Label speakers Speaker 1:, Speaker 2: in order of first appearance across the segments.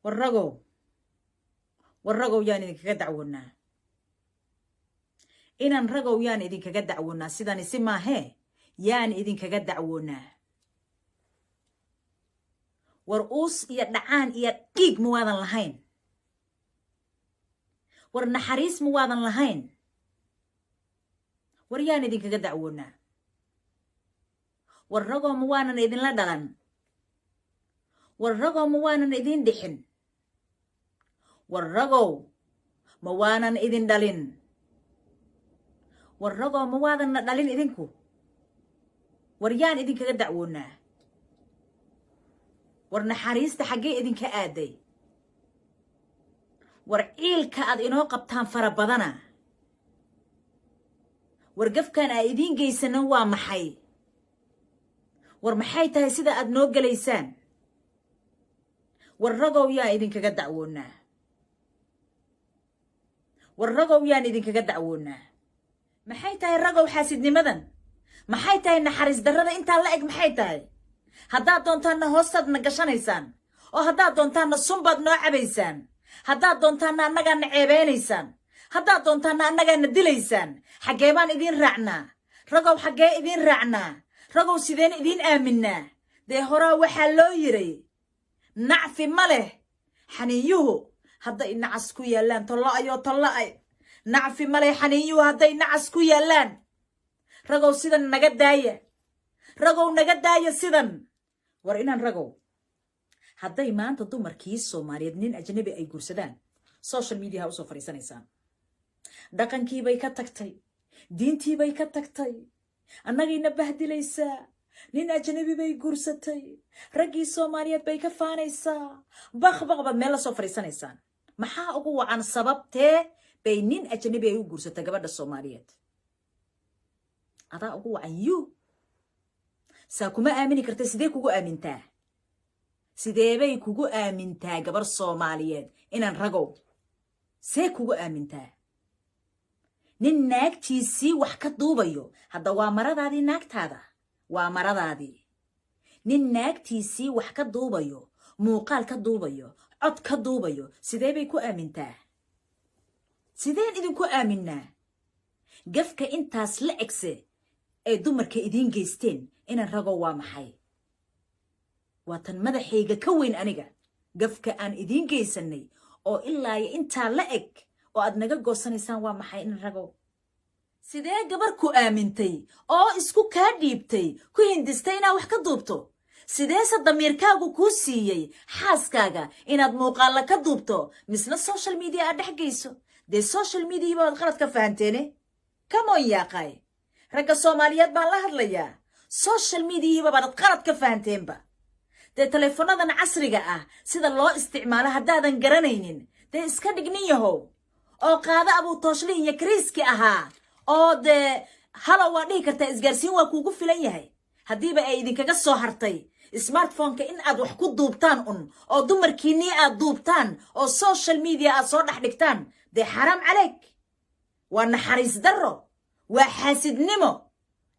Speaker 1: War ragow, war ragow, yaan idinkaga dacwoonaa? Inaan ragow, yaan idinkaga dacwoonaa? Sidani si maahee, yaan idinkaga dacwoonaa? War uus iyo dhacaan iyo dhiig ma waadan lahayn? War naxariis ma waadan lahayn? War yaan idinkaga dacwoonaa? War ragoo, ma waanan idinla dhalan? War ragoo, ma waanan idin dhixin? War ragow, ma waanan idin dhalin? War ragoo, ma waadanna dhalin idinku? War yaan idinkaga dacwoonaa? War naxariista xaggee idinka aaday? War ciilka aad inoo qabtaan fara badana. War gafkan aa idiin geysanan waa maxay? War maxay tahay sida aad noo gelaysaan? War ragow, yaan idinkaga dacwoonaa? War ragow, yaan idinkaga dacwoonaa? Maxay tahay, ragow, xaasidnimadan? Maxay tahay naxariis darrada intaa la eg? Maxay tahay? Haddaad doontaanna hoostaad na gashanaysaan, oo haddaad doontaanna sunbaad noo cabaysaan, haddaad doontaanna annagaana ceebeynaysaan, haddaad doontaanna annagaana dilaysaan. Xaggee baan idiin raacnaa, ragow? Xaggee idiin raacnaa, ragow? Sideen idiin aaminnaa? Dee horaa waxaa loo yiray, nacfi ma leh xaniinyuhu hadday nacas ku yaallaan. Tollo-ayoo tollo-ay, nacfi ma leh xaniinyuhu hadday nacas ku yaallaan. Ragow, sidan naga daaya. Ragow, naga daaya sidan. War inaan ragow, hadday maanta dumarkii Soomaaliyeed nin ajnabi ay guursadaan, social media ha usoo fadhiisanaysaan: dhaqankiibay ka tagtay, diintiibay ka tagtay, annagayna bahdilaysaa, nin ajnabi bay guursatay, raggii Soomaaliyeed bay ka faanaysaa. Bakbaq baad meel la soo fadhiisanaysaan. Maxaa ugu wacan? Sababtee bay nin ajnabi ay u guursatay gabadha Soomaaliyeed? Adaa ugu wacan. You saa kuma aamini karta. Sidee kugu aamintaa? Sideebay kugu aamintaa gabar Soomaaliyeed? Inaan ragow, see kugu aamintaa nin naagtiisii wax ka duubayo? Hadda waa maradaadii, naagtaada waa maradaadii. Nin naagtiisii wax ka duubayo, muuqaal ka duubayo, cod ka duubayo, sidee bay ku aamintaa? Sideen idinku aaminnaa? Gafka intaas la egse ay dumarka idiin geysteen, inaan ragow, waa maxay? Waa tan madaxayga ka weyn aniga. Gafka aan idiin geysanay oo ilaayo intaa la eg oo aad naga goosanaysaan waa maxay, inan ragow? Sidee gabar ku aamintay oo isku kaa dhiibtay ku hindistay inaad wax ka duubto? Sideese damiirkaagu kuu siiyey xaaskaaga inaad muuqaalla ka duubto, misna social media aad dhex geyso? Dee social media baad qalad ka fahanteene. Come on yaaqay, ragga Soomaaliyeed baan la hadlayaa. Social mediahiiba baad qalad ka fahanteenba. Dee teleefonadan casriga ah sida loo isticmaalo haddaadan garanaynin, dee iska dhignin yahow oo qaado abuu tooshlihin iyo kariiski ahaa, oo dee halow waa dhihi kartaa. Isgaarsiin waa kuugu filan yahay. Haddiiba ay idinkaga soo hartay smartphoneka in aad wax ku duubtaan un, oo dumarkiinnii aad duubtaan, oo social media aad soo dhex dhigtaan, dee xaraam caleyk, waa naxariis darro, waa xaasidnimo.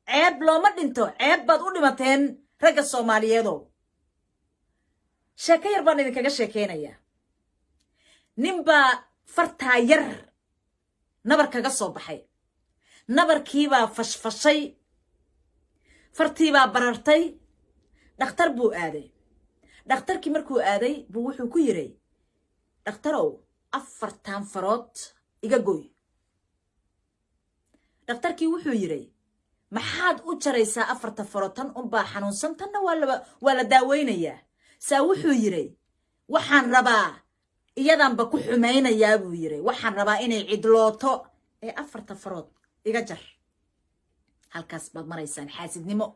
Speaker 1: Ceeb looma dhinto, ceeb baad u dhimateen, ragga Soomaaliyeedow. Sheeko yar baan idinkaga sheekaynayaa. Nin baa fartaa yar nabar kaga soo baxay. Nabarkiibaa fashfashay, fartiibaa barartay. Dhakhtar buu aaday. Dhakhtarkii markuu aaday buu wuxuu ku yidhi: "Dhakhtarow, afartan farood iga goy." Dhakhtarkii wuxuu yidhi: "Maxaad u jaraysaa afarta farood? Tan unbaa xanuunsan, tanna waa la daaweynayaa." Saa wuxuu yidhi: "Waxaan rabaa, iyadanba ku xumaynayaa," buu yidhi. "Waxaan rabaa inay cidlooto ee afarta farood iga jar." Halkaas baad maraysaan xaasidnimo.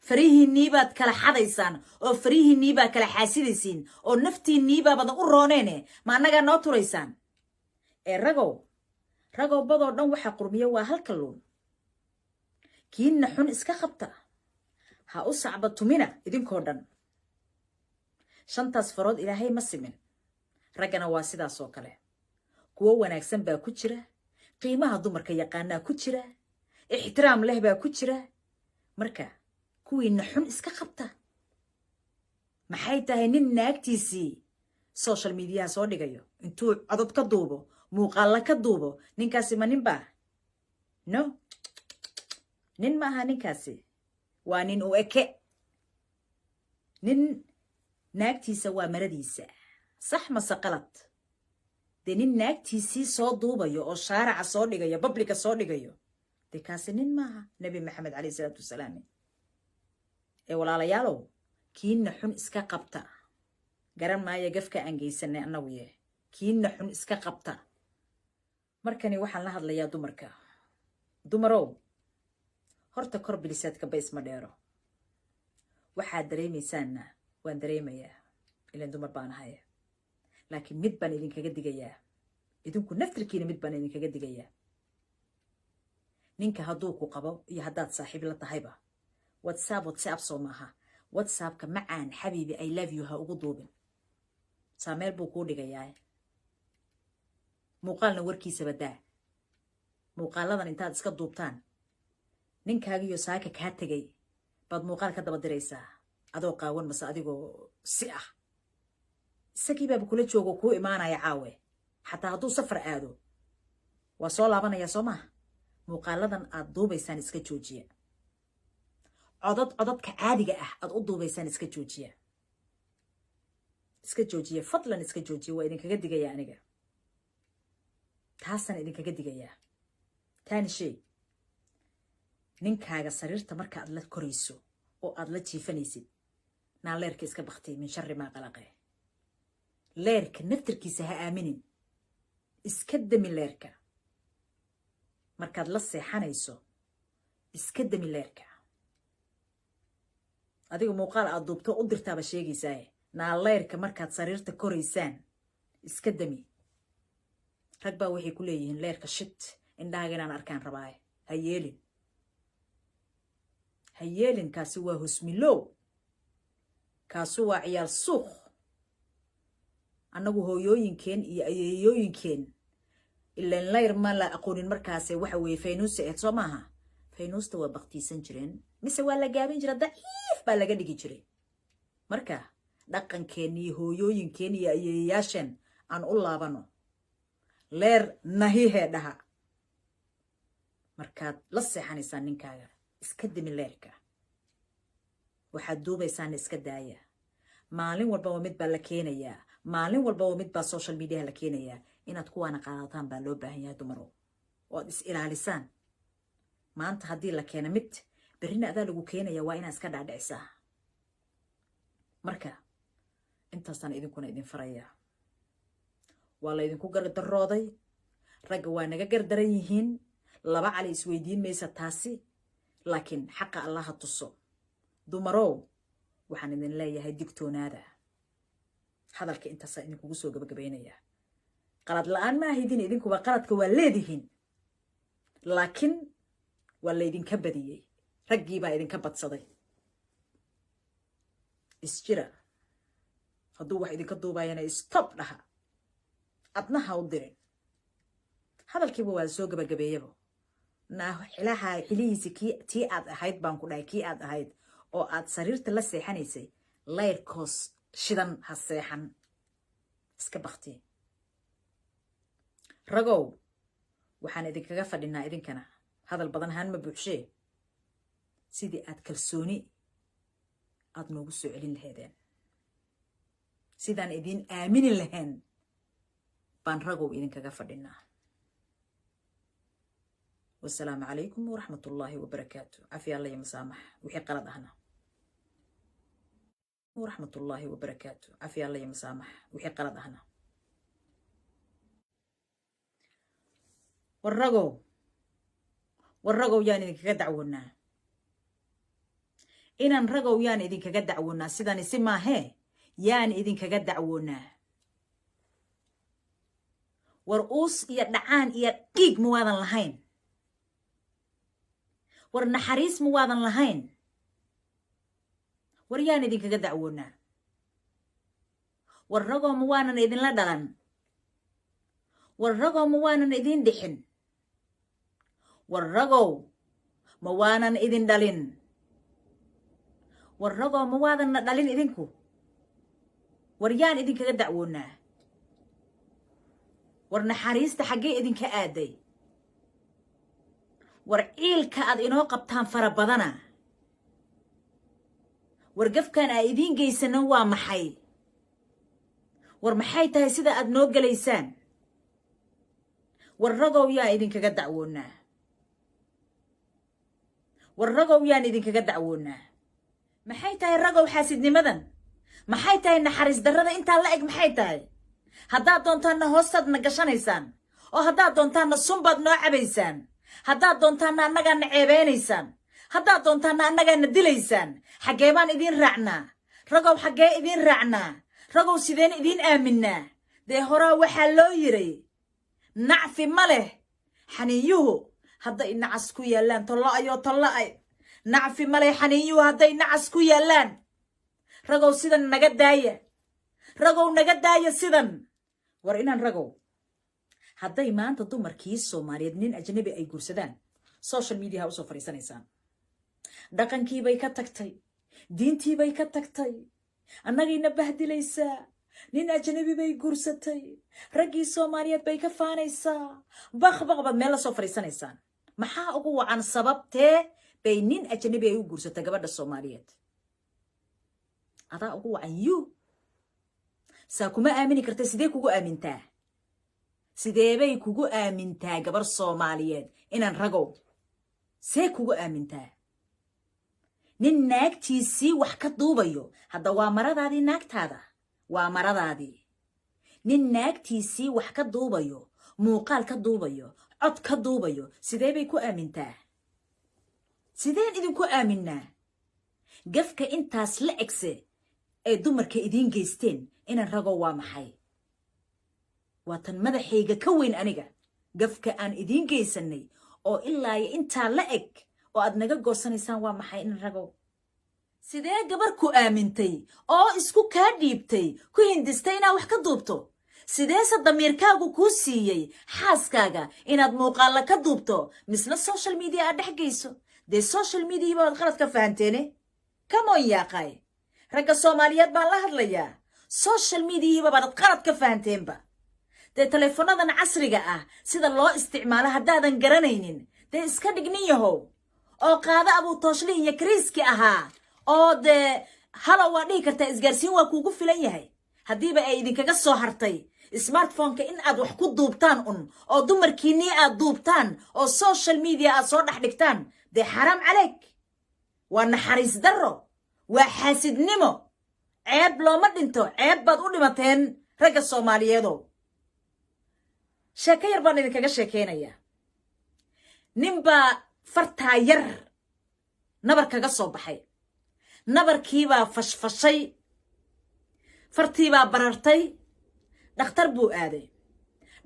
Speaker 1: Farihiinnii baad kala xadaysaan, oo farihiinnii baa kala xaasidaysiin, oo naftiinnii baabadan u rooneene, ma annagaa noo turaysaan? Ee ragow, ragow, badoo dhan waxa qurmiya waa halka luun. Kiinna xun iska qabta, ha u sacba tumina idinkoo dhan. Shantaas farood Ilaahay ma simin. Raggana waa sidaas oo kale. Kuwo wanaagsan baa ku jira, qiimaha dumarka yaqaanaa ku jira, ixtiraam leh baa ku jira. Marka kuwiina xun iska qabta. Maxay tahay nin naagtiisii Social mediaha soo dhigayo, intuu codod ka duubo, muuqaalla ka duubo, ninkaasi ma nin baa? No, nin ma aha ninkaasi. Waa nin u eke. Nin naagtiisa waa maradiisa, sax mase qalad? Dee nin naagtiisii soo duubayo oo shaaraca soo dhigayo, publicka soo dhigayo, dee kaasi nin maaha. Nebi Maxamed caleyh isalaatu wasalaam. Ee walaalayaalow, kiina xun iska qabta. Garan maayo gafka aan geysanay annagu ye. Kiina xun iska qabta. Markani waxaan la hadlayaa dumarka. Dumarow, horta kor bilisaadka ba isma dheero. Waxaad dareemaysaanna waan dareemayaa, ilan dumar baan ahay. Laakiin mid baan idinkaga digayaa, idinku naftirkiina mid baan idinkaga digayaa. Ninka hadduu ku qabo iyo haddaad saaxiib la tahayba, WhatsApp, WhatsApp soo maaha? WhatsAppka "macaan, xabiibi, I love you" ha ugu duubin. Saameel buu kuu dhigayaa. Muuqaalna warkiisaba daa. Muuqaaladan intaad iska duubtaan, ninkaagiyo saaka kaa tegay baad muuqaal ka daba diraysaa, adoo qaawan mase adigoo si ah. Isagii baaba kula joogo, kuu imaanaya caawe. Xataa hadduu safar aado, waa soo laabanaya, soo maha? Muuqaaladan aad duubaysaan iska joojiya. Codod, cododka caadiga ah aad u duubaysaan iska joojiya, iska joojiya, fadlan iska joojiya. Waa idinkaga digaya aniga, taasaan idinkaga digayaa. Taani shay, ninkaaga sariirta marka aad la korayso oo aad la jiifanaysid, naa leerka iska baktiy. Min shari maa qalaqe. Leerka naftirkiisa ha aaminin, iska dami leerka. Markaad la seexanayso, iska dami leerka. Adiga muuqaal aad duubto u dirtaaba sheegaysaaye. Naa leerka markaad sariirta koraysaan iska dami. Rag baa waxay ku leeyihiin, "Leerka shit, indhahaaga inaan arkaan rabaaye." Ha yeelin, ha yeelin. Kaasi waa husmilow, kaasu waa ciyaal suuq. Annagu hooyooyinkeen iyo ayeeyooyinkeen ilan layr ma la aqoonin markaase. Waxa weeye faynuusta ahayd, soo maaha? Faynuusta waa baktiisan jireen mise waa la gaabin jira, daciif baa laga dhigi jiray. Marka dhaqankeen iyo hooyooyinkeen iyo ayeeyayaasheen aan u laabano. Leer nahihee dhaha. Markaad la seexanaysaan ninkaaga, iska dimi leerka. Waxaad duubaysaana iska daaya. Maalin walbaba mid baa la keenayaa, maalin walbaba mid baa social mediaha la keenayaa. Inaad kuwaana qaadataan baa loo baahan yahay, dumarow, oo aad is ilaalisaan. Maanta haddii la keeno mid, berrina adaa lagu keenaya. Waa inaad iska dhaadhicisaa. Marka intaasaan idinkuna idin farayaa. Waa laydinku gardarooday. Ragga waa naga gardaran yihiin, laba cali isweydiin maysa taasi, laakiin xaqa Allaha tuso. Dumarow, waxaan idin leeyahay digtoonaada. Hadalka intaasaa idinkugu soo gabagabaynayaa. Qalad la-aan ma ahidin idinkuba, qaladka waa leedihiin, laakiin waa laydinka badiyey. Raggii baa idinka badsaday. Isjira. Hadduu wax idinka duubayana, stop dhaha, adna ha u dirin. Hadalkiiba waa soo gabagabeeyaba. Xilaha xilihiisi kii tii aad ahayd baan ku dhahay, kii aad ahayd oo aad sariirta la seexanaysay, layrkoos shidan ha seexan, iska bakti. Ragow, waxaan idinkaga fadhinaa idinkana, hadal badan haan ma buuxshee, sidii aad kalsooni aad noogu soo celin laheedeen, sidaan idiin aamini lahayn baan, ragow, idinkaga fadhinaa. Wasalaamu calaykum waraxmat ullaahi wabarakaatu. Cafi alla iyo masaamax wixii qalad ahna. Waraxmat ullaahi wabarakaatu. Cafi alla iyo masaamax wixii qalad ahna. Warragow, warragow, yaan idinkaga dacwoonaa? Inaan ragow yaan idinkaga dacwoonaa? Sidani si maahee, yaan idinkaga dacwoonaa? War uus iyo dhacaan iyo dhiig ma waadan lahayn? War naxariis ma waadan lahayn? War yaan idinkaga dacwoonaa? War ragoo, ma waanan idinla dhalan? War ragoo, ma waanan idin dhixin? War ragow, ma waanan idin dhalin? War ragoo, ma waadanna dhalin idinku? War yaan idinkaga dacwoonaa? War naxariista xaggee idinka aaday? War ciilka aad inoo qabtaan fara badana. War gafkan aa idiin geysano waa maxay? War maxay tahay sida aad noo gelaysaan? War ragow, yaa idinkaga dacwoonaa? War ragow, yaan idinkaga dacwoonaa? Maxay tahay, ragow, xaasidnimadan? Maxay tahay naxariis darrada intaa la eg? Maxay tahay? Haddaad doontaanna hoostaad na gashanaysaan, oo haddaad doontaanna sunbaad noo cabaysaan, haddaad doontaanna annagaana ceebeynaysaan, haddaad doontaanna annagaana dilaysaan. Xaggee baan idiin raacnaa, ragow? Xaggee idiin raacnaa, ragow? Sideen idiin aaminnaa? Dee horaa waxaa loo yiray, nacfi ma leh xaniinyuhu hadday nacas ku yaallaan. Tollo-ayoo tollo-ay, nacfi ma leh xaniinyuhu hadday nacas ku yaallaan. Ragow, sidan naga daaya. Ragow, naga daaya sidan. War inaan ragow, hadday maanta dumarkii Soomaaliyeed nin ajnabi ay guursadaan, social media ha usoo fadhiisanaysaan: dhaqankiibay ka tagtay, diintiibay ka tagtay, annagayna bahdilaysaa, nin ajnabi bay guursatay, raggii Soomaaliyeed bay ka faanaysaa. Bakbaq baad meel la soo fadhiisanaysaan. Maxaa ugu wacan? Sababtee bay nin ajnabi ay u guursatay gabadha Soomaaliyeed? Adaa ugu wacan. You saa kuma aamini karta. Sidee kugu aamintaa? Sideebay kugu aamintaa gabar Soomaaliyeed, inaan ragow? See kugu aamintaa nin naagtiisii wax ka duubayo? Hadda waa maradaadii, naagtaada waa maradaadii. Nin naagtiisii wax ka duubayo, muuqaal ka duubayo, cod ka duubayo, sidee bay ku aamintaa? Sideen idinku aaminnaa? Gafka intaas la egse ay dumarka idiin geysteen, inaan rago, waa maxay? Waa tan madaxayga ka weyn aniga. Gafka aan idiin geysanay oo ilaa iyo intaa la eg oo aad naga goosanaysaan waa maxay, inan rago? Sidee gabar ku aamintay oo isku kaa dhiibtay ku hindistay inaad wax ka duubto? Sideese damiirkaagu kuu siiyey xaaskaaga inaad muuqaalla ka duubto, misna social media aad dhex geyso? Dee social media baad qalad ka fahanteene. Come on, yaaqay, ragga Soomaaliyeed baan la hadlayaa. Social mediahiiba baad qalad ka fahanteenba. Dee teleefonadan casriga ah sida loo isticmaalo haddaadan garanaynin, dee iska dhignin yahow oo qaado abuu tooshlih iyo kariiski ahaa, oo dee halow waa dhihi kartaa. Isgaarsiin waa kuugu filan yahay. Haddiiba ay idinkaga soo hartay smartphoneka in aad wax ku duubtaan un, oo dumarkiinnii aad duubtaan, oo social media aad soo dhex dhigtaan, dee xaraam caleeg, waa naxariis darro, waa xaasidnimo. Ceeb looma dhinto, ceeb baad u dhimateen, ragga Soomaaliyeedow. Sheeko yar baan idinkaga sheekaynayaa. Nin baa fartaa yar nabar kaga soo baxay. Nabarkiibaa fashfashay, fartiibaa barartay. Dhakhtar buu aaday.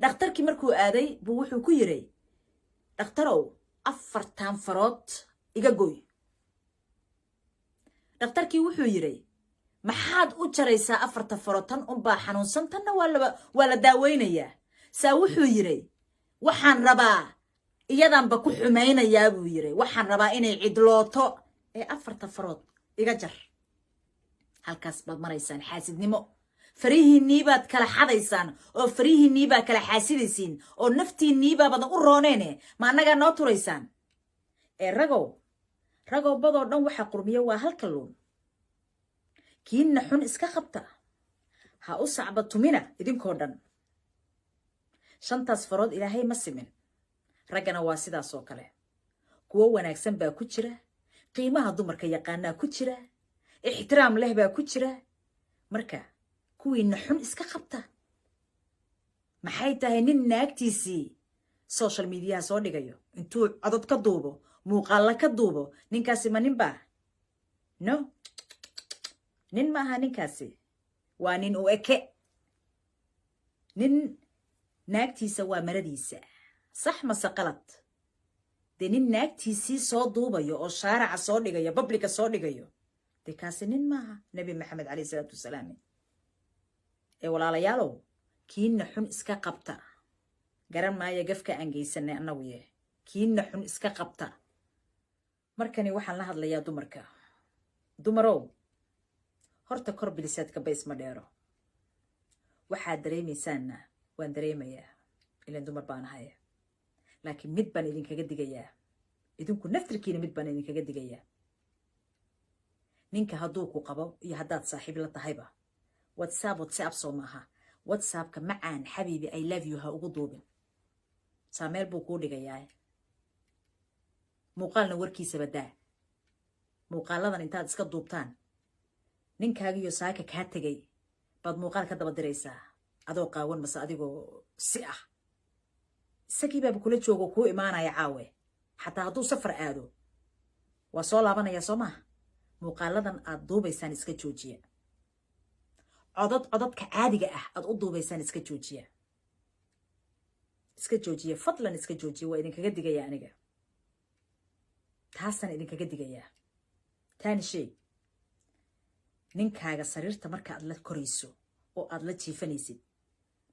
Speaker 1: Dhakhtarkii markuu aaday buu wuxuu ku yidhi: "Dhakhtarow, 4tan farood iga goy." Dhakhtarkii wuxuu yidhi: "Maxaad u jaraysaa afarta farood? Tan unbaa xanuunsan, tanna waa la daaweynayaa." Saa wuxuu yidhi: "Waxaan rabaa, iyadanba ku xumaynayaa," buu yidhi. "Waxaan rabaa inay cidlooto ee afarta farood iga jar." Halkaas baad maraysaan xaasidnimo. Farihiinnii baad kala xadaysaan, oo farihiinnii baa kala xaasidaysiin, oo naftiinnii baabadan u rooneene. Ma annagaa noo turaysaan? Ee ragow, ragow, badoo dhan waxa qurmiya waa halka luun. Kiinna xun iska qabta, ha u sacba tumina idinkoo dhan. Shantaas farood Ilaahay ma simin. Raggana waa sidaas oo kale. Kuwo wanaagsan baa ku jira, qiimaha dumarka yaqaanaa ku jira, ixtiraam leh baa ku jira. Marka kuwiina xun iska qabta. Maxay tahay nin naagtiisii social mediaha soo dhigayo, intuu codod ka duubo, muuqaalla ka duubo? Ninkaasi ma nin baa? No, nin ma aha ninkaasi. Waa nin u eke. Nin naagtiisa waa maradiisa, sax mase qalad? Dee nin naagtiisii soo duubayo oo shaaraca soo dhigayo, publicka soo dhigayo, dee kaasi nin maaha. Nebi Maxamed caleyh isalaatu wasalaam. Ee walaalayaalow, kiinna xun iska qabta. Garan maayo gafka aan geysanay annagu ye. Kiinna xun iska qabta. Markani waxaan la hadlayaa dumarka. Dumarow, horta kor bilisaadka bays ma dheero. Waxaad dareemaysaanna waan dareemayaa, ilan dumar baan ahay. Laakiin mid baan idinkaga digayaa, idinku naftirkiina mid baan idinkaga digayaa. Ninka hadduu ku qabo iyo haddaad saaxiib la tahayba, WhatsApp, WhatsApp soo maaha? WhatsAppka "macaan, xabiibi, I love you" ha ugu duubin. Saameel buu kuu dhigayaa. Muuqaalna warkiisaba daa. Muuqaaladan intaad iska duubtaan, ninkaagiyo saaka kaa tegay baad muuqaal ka daba diraysaa, adoo qaawan mase adigoo si ah. Isagii baaba kula joogo, kuu imaanaya caawe. Xataa hadduu safar aado, waa soo laabanaya, soo maha? Muuqaaladan aad duubaysaan iska joojiya. Codod, cododka caadiga ah aad u duubaysaan iska joojiya, iska joojiya, fadlan iska joojiya. Waa idinkaga digaya aniga, taasaan idinkaga digayaa. Taani shay, ninkaaga sariirta marka aad la korayso oo aad la jiifanaysid,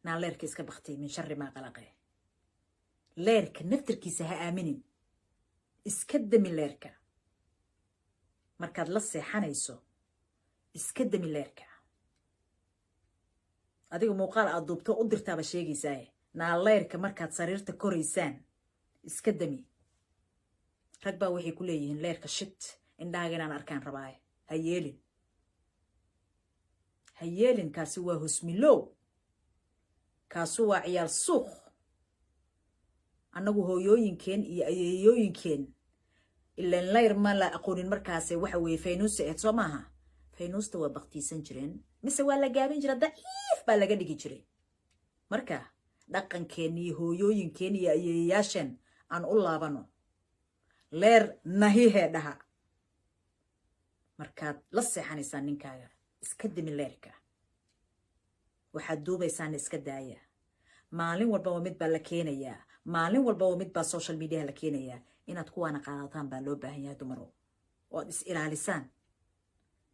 Speaker 1: naa leerka iska baktay. Min shari maa qalaqe. Leerka naftirkiisa ha aaminin, iska dami leerka. Markaad la seexanayso, iska dami leerka. Adiga muuqaal aad duubto u dirtaaba sheegaysaaye. Naa leerka markaad sariirta koraysaan iska dami. Rag baa waxay ku leeyihiin, "Leerka shit, indhahaaga inaan arkaan rabaaye." Ha yeelin, ha yeelin. Kaasi waa husmilow, kaasu waa ciyaal suuq. Annagu hooyooyinkeen iyo ayeeyooyinkeen ilan layr ma la aqoonin markaase. Waxa weeye faynuusta ahayd, soo maaha? Faynuusta waa baktiisan jireen mise waa la gaabin jira, daciif baa laga dhigi jiray. Marka dhaqankeen iyo hooyooyinkeen iyo ayeeyayaasheen aan u laabano. Leer nahihee dhaha. Markaad la seexanaysaan ninkaaga, iska dimi leerka. Waxaad duubaysaana iska daaya. Maalin walbaba mid baa la keenayaa, maalin walbaba mid baa social mediaha la keenayaa. Inaad kuwaana qaadataan baa loo baahan yahay, dumarow, oo aad is ilaalisaan.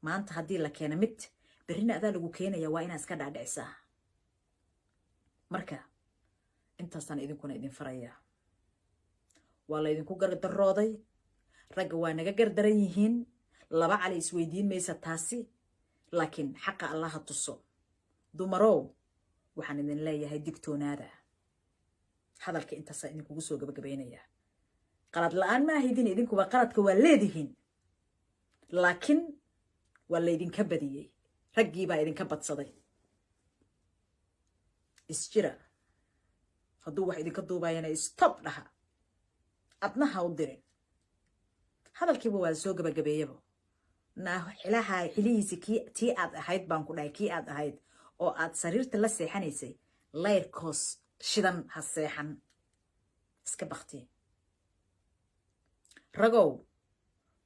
Speaker 1: Maanta haddii la keeno mid, berrina adaa lagu keenaya. Waa inaad iska dhaadhicisaa. Marka intaasaan idinkuna idin farayaa. Waa laydinku gardarooday. Ragga waa naga gardaran yihiin, laba cali isweydiin maysa taasi, laakiin xaqa Allaha tuso. Dumarow, waxaan idin leeyahay digtoonaada. Hadalka intaasaa idinkugu soo gabagabaynayaa. Qalad la-aan ma ahidin idinkuba, qaladka waa leedihiin, laakiin waa laydinka badiyey. Raggii baa idinka badsaday. Isjira. Hadduu wax idinka duubayana, stop dhaha, adna ha u dirin. Hadalkiiba waa soo gabagabeeyaba. Naa xilaha xilihiisi kii tii aad ahayd baan ku dhahay, kii aad ahayd oo aad sariirta la seexanaysay, layrkoos shidan ha seexan, iska bakti. Ragow,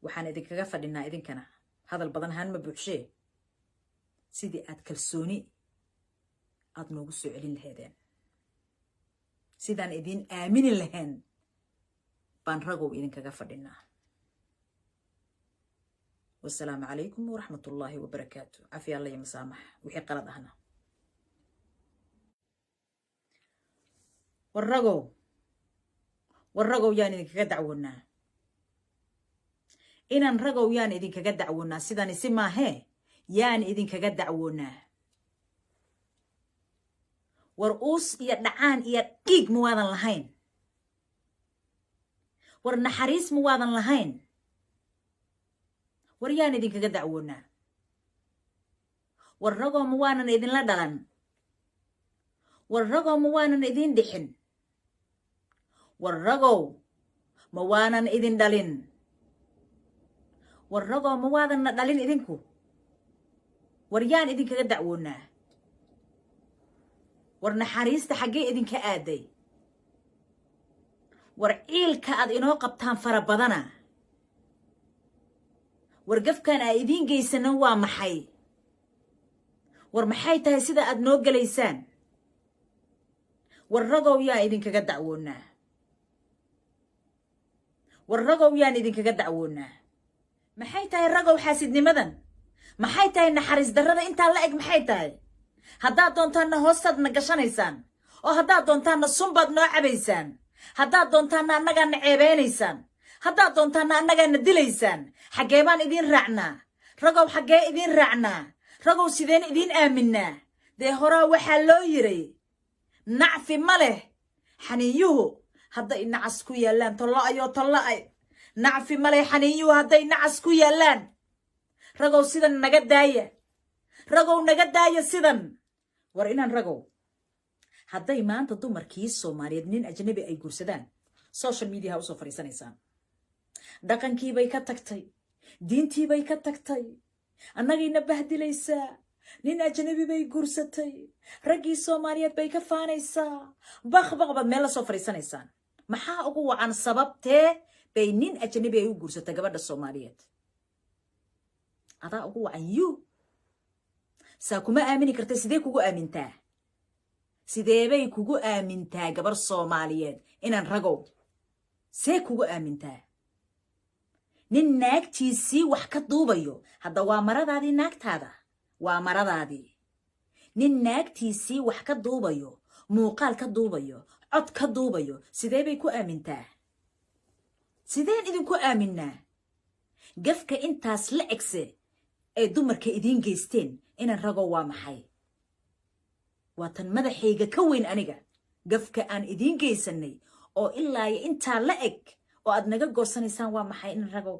Speaker 1: waxaan idinkaga fadhinaa idinkana, hadal badan haan ma buuxshee, sidii aad kalsooni aad noogu soo celin laheedeen, sidaan idiin aamini lahayn baan, ragow, idinkaga fadhinaa. Wasalaamu calaykum waraxmat ullaahi wabarakaatu. Cafi alla iyo masaamax wixii qalad ahna. War ragow, war ragow, yaan idinkaga dacwoonaa? Inaan ragow yaan idinkaga dacwoonaa? Sidani si maahee, yaan idinkaga dacwoonaa? War uus iyo dhacaan iyo dhiig ma waadan lahayn? War naxariis ma waadan lahayn? War yaan idinkaga dacwoonaa? War ragoo, ma waanan idinla dhalan? War ragow, ma waanan idin dhixin? War ragow, ma waanan idin dhalin? War ragow, ma waadanna dhalin idinku? War yaan idinkaga dacwoonaa? War naxariista xaggee idinka aaday? War ciilka aad inoo qabtaan fara badana. War gafkan aa idiin geysana waa maxay? War maxay tahay sida aad noo gelaysaan? War ragow, yaan idinkaga dacwoonaa? War ragow, yaan idinkaga dacwoonaa? Maxay tahay, ragow, xaasidnimadan? Maxay tahay naxariis darrada intaa la eg? Maxay tahay? Haddaad doontaanna hoostaad na gashanaysaan, oo haddaad doontaanna sunbaad noo cabaysaan, haddaad doontaanna annagaana ceebeynaysaan, haddaad doontaanna annagaana dilaysaan. Xaggee baan idiin raacnaa, ragow? Xaggee idiin raacnaa, ragow? Sideen idiin aaminnaa? Dee horaa waxaa loo yiray, nacfi ma leh xaniinyuhu hadday nacas ku yaallaan. Tollo-ayoo tollo-ay, nacfi ma leh xaniinyuhu hadday nacas ku yaallaan. Ragow, sidan naga daaya. Ragow, naga daaya sidan. War inaan ragow, hadday maanta dumarkii Soomaaliyeed nin ajnabi ay guursadaan, social media ha usoo fadhiisanaysaan: dhaqankiibay ka tagtay, diintiibay ka tagtay, annagayna bahdilaysaa, nin ajnabi bay guursatay, raggii Soomaaliyeed bay ka faanaysaa, bakbaq baad meel la soo fadhiisanaysaan. Maxaa ugu wacan? Sababtee bay nin ajnabi ay u guursatay gabadha Soomaaliyeed? Adaa ugu wacan. You saa kuma aamini karta. Sidee kugu aamintaa? Sideebay kugu aamintaa gabar Soomaaliyeed? Inaan ragow, see kugu aamintaa nin naagtiisii wax ka duubayo? Hadda waa maradaadii, naagtaada waa maradaadii. Nin naagtiisii wax ka duubayo, muuqaal ka duubayo, cod ka duubayo, sidee bay ku aamintaa? Sideen idinku aaminnaa? Gafka intaas la egse ay dumarka idiin geysteen, inaan ragow, waa maxay? Waa tan madaxayga ka weyn aniga. Gafka aan idiin geysanay oo ilaayo intaa la eg oo aad naga goosanaysaan waa maxay, inan ragow?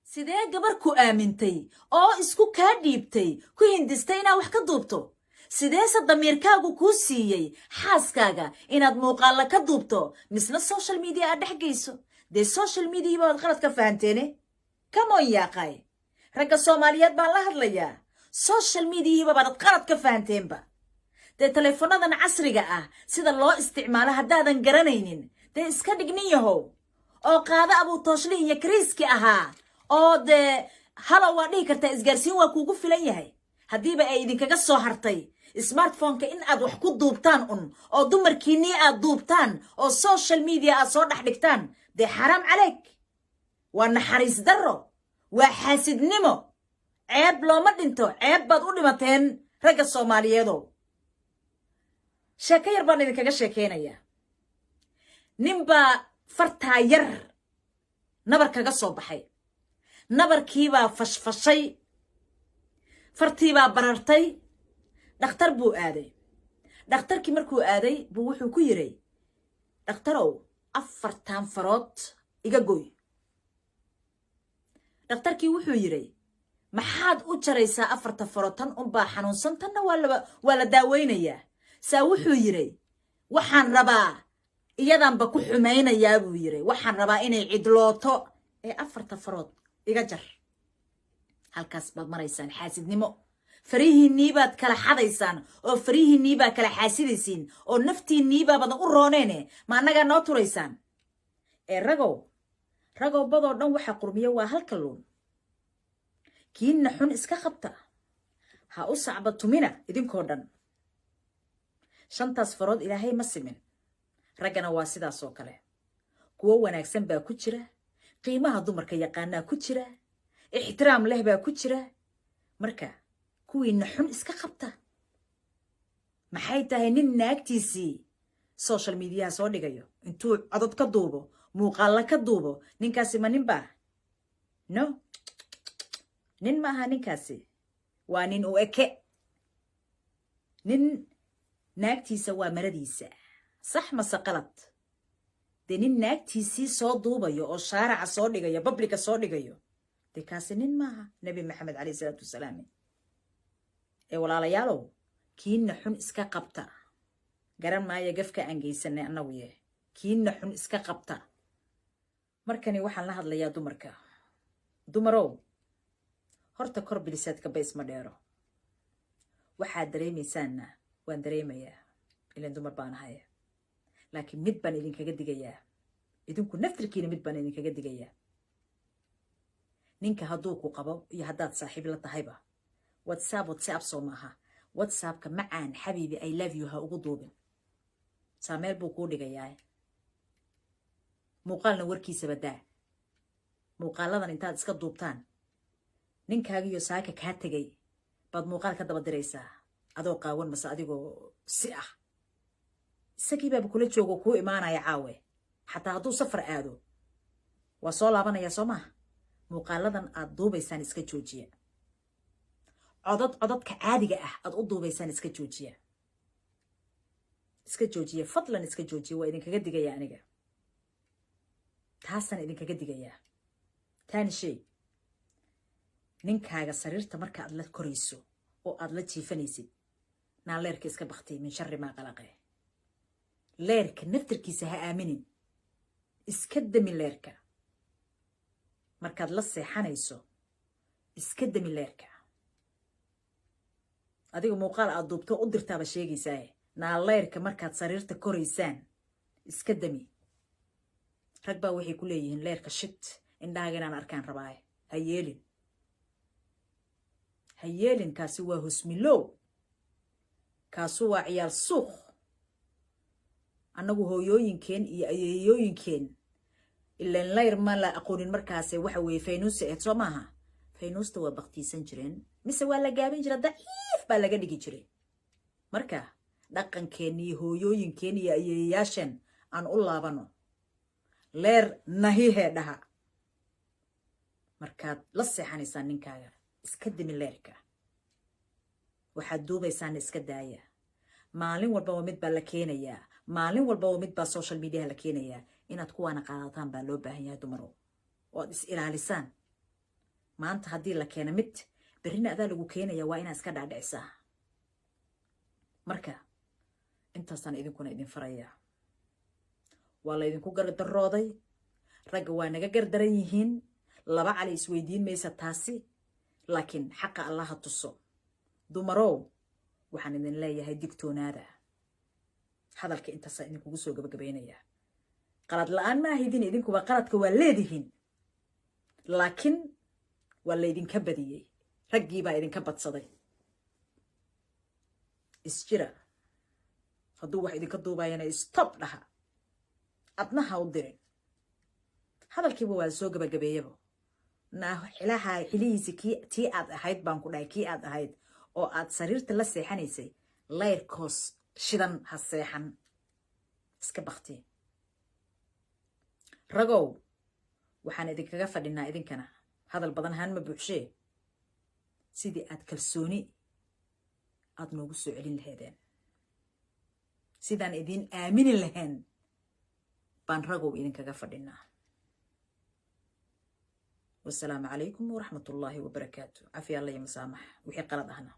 Speaker 1: Sidee gabar ku aamintay oo isku kaa dhiibtay ku hindistay inaad wax ka duubto? Sideese damiirkaagu kuu siiyey xaaskaaga inaad muuqaalla ka duubto, misna social media aad dhex geyso? Dee social media baad qalad ka fahanteene. Come on yaaqay, ragga Soomaaliyeed baan la hadlayaa. Social mediahiiba baad qalad ka fahanteenba. Dee teleefonadan casriga ah sida loo isticmaalo haddaadan garanaynin, dee iska dhignin yahow oo qaado abuu tooshlihi iyo kariiski ahaa, oo dee hello waa dhihi kartaa. Isgaarsiin waa kuugu filan yahay. Haddiiba ay idinkaga soo hartay smartphoneka in aad wax ku duubtaan un, oo dumarkiinnii aad duubtaan, oo social media aad soo dhex dhigtaan, dee xaraam caleyk, waa naxariis darro, waa xaasidnimo. Ceeb looma dhinto, ceeb baad u dhimateen, ragga Soomaaliyeedow. Sheeko yar baan idinkaga sheekaynayaa. Nin baa fartaa yar nabar kaga soo baxay. Nabarkiibaa fashfashay, fartiibaa barartay. Dhakhtar buu aaday. Dhakhtarkii markuu aaday buu wuxuu ku yiray: "Dhakhtarow, 4tan farood iga goy." Dhakhtarkii wuxuu yidhi: "Maxaad u jaraysaa afarta farood? Tan unbaa xanuunsan, tanna waa la daaweynayaa." Saa wuxuu yidhi: "Waxaan rabaa, iyadanba ku xumaynayaa," buu yidhi. "Waxaan rabaa inay cidlooto ee afarta farood iga jar." Halkaas baad maraysaan xaasidnimo. Farihiinnii baad kala xadaysaan, oo farihiinnii baa kala xaasidaysiin, oo naftiinnii baabadan u rooneene, ma annagaa noo turaysaan? Ee ragow, ragow, badoo dhan waxa qurmiya waa halka luun. Kiinna xun iska qabta, ha u sacba tumina idinkoo dhan. Shantaas farood Ilaahay ma simin. Raggana waa sidaas oo kale. Kuwo wanaagsan baa ku jira, qiimaha dumarka yaqaanaa ku jira, ixtiraam leh baa ku jira. Marka kuwiina xun iska qabta. Maxay tahay nin naagtiisii social mediaha soo dhigayo, intuu codod ka duubo, muuqaalla ka duubo? Ninkaasi ma nin baa? No, nin ma aha ninkaasi. Waa nin u eke. Nin naagtiisa waa maradiisa, sax mase qalad? Dee nin naagtiisii soo duubayo oo shaaraca soo dhigayo, publicka soo dhigayo, dee kaasi nin maaha. Nebi Maxamed caleyh isalaatu wasalaam. Ee walaalayaalow, kiinna xun iska qabta. Garan maayo gafka aan geysanay annagu ye. Kiinna xun iska qabta. Markani waxaan la hadlayaa dumarka. Dumarow, horta kor bilisaadka bays ma dheero. Waxaad dareemaysaanna waan dareemayaa, ilan dumar baan ahay. Laakiin mid baan idinkaga digayaa, idinku naftirkiina mid baan idinkaga digayaa. Ninka hadduu ku qabo iyo haddaad saaxiib la tahayba, WhatsApp, WhatsApp soo maaha? WhatsAppka "macaan, xabiibi, I love you" ha ugu duubin. Saameel buu kuu dhigayaa. Muuqaalna warkiisaba daa. Muuqaaladan intaad iska duubtaan, ninkaagiyo saaka kaa tegay baad muuqaal ka daba diraysaa, adoo qaawan mase adigoo si ah. Isagii baaba kula joogo, kuu imaanaya caawe. Xataa hadduu safar aado, waa soo laabanaya, soo maaha? Muuqaaladan aad duubaysaan iska joojiya. Codad, codadka caadiga ah aad u duubaysaan iska joojiya, iska joojiya, fadlan iska joojiya. Waa idinkaga digaya aniga, taasaan idinkaga digayaa. Taani shay, ninkaaga sariirta marka aad la korayso oo aad la jiifanaysid, naa leerka iska baktay. Min shari maa qalaqe. Leerka naftarkiisa ha aaminin, iska dami leerka. Markaad la seexanayso, iska dami leerka. Adiga muuqaal aad duubto u dirtaaba sheegaysaaye. Naa leerka markaad sariirta koraysaan iska dami. Rag baa waxay ku leeyihiin, "Leerka shit, indhahaaga inaan arkaan rabaaye." Ha yeelin, ha yeelin. Kaasi waa hosmilow, kaasu waa ciyaal suuq. Annagu hooyooyinkeen iyo ayeeyooyinkeen ilan layr ma la aqoonin markaase. Waxa weeye faynuusa ahayd, soo maaha? Faynuusta waa baktiisan jireen mise waa la gaabin jira, daciif baa laga dhigi jiray. Marka dhaqankeen iyo hooyooyinkeen iyo ayeeyayaasheen aan u laabano. Leer nahihee dhaha. Markaad la seexanaysaan ninkaaga, iska dimi leerka. Waxaad duubaysaana iska daaya. Maalin walbaba mid baa la keenayaa, maalin walbaba mid baa social mediaha la keenayaa. Inaad kuwaana qaadataan baa loo baahan yahay, dumarow, oo aad is ilaalisaan. Maanta haddii la keeno mid, berrina adaa lagu keenaya. Waa inaad iska dhaadhicisaa. Marka intaasaan idinkuna idin farayaa. Waa laydinku gardarooday. Ragga waa naga gardaran yihiin, laba cali isweydiin maysa taasi, laakiin xaqa Allaha tuso. Dumarow, waxaan idin leeyahay digtoonaada. Hadalka intaasaa idinkugu soo gabagabaynayaa. Qalad la-aan ma ahidin idinkuba, qaladka waa leedihiin, laakiin waa laydinka badiyey. Raggii baa idinka badsaday. Isjira. Hadduu wax idinka duubayana, stop dhaha, adna ha u dirin. Hadalkiiba waa soo gabagabeeyaba. Naa xilaha xilihiisi kii tii aad ahayd baan ku dhahay, kii aad ahayd oo aad sariirta la seexanaysay, layrkoos shidan ha seexan, iska bakti. Ragow, waxaan idinkaga fadhinaa idinkana, hadal badan haan ma buuxshee, sidii aad kalsooni aad noogu soo celin laheedeen, sidaan idiin aamini lahayn baan, ragow, idinkaga fadhinaa. Wasalaamu calaykum waraxmat ullaahi wabarakaatu. Cafi alla iyo masaamax wixii qalad ahna.